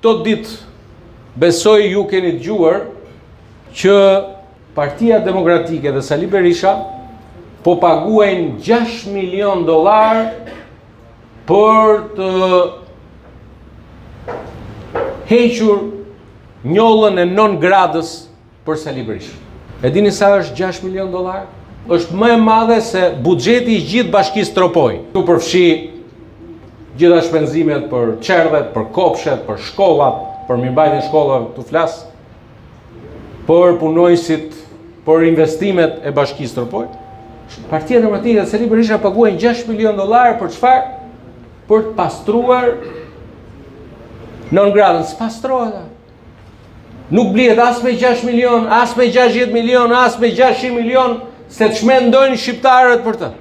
Këto ditë besoj ju keni dëgjuar që Partia Demokratike dhe Sali Berisha po paguajnë 6 milion dollar për të hequr njollën e non gratës për Sali Berishën. E dini sa është 6 milion dollar? Është më e madhe se buxheti i gjithë bashkisë Tropojë. Tu përfshi gjitha shpenzimet për çerdhet, për kopshet, për shkollat, për mirëmbajtjen e shkollave, tu flas, për punonjësit, për investimet e bashkisë Tropojë. Partia Demokratike dhe Sali Berisha paguajnë 6 milion dollar për çfarë? Për të pastruar non gratën, s'pastrohet. Nuk blihet as me 6 milion, as me 60 milion, as me 600 milion, se ç'mendojnë shqiptarët për të.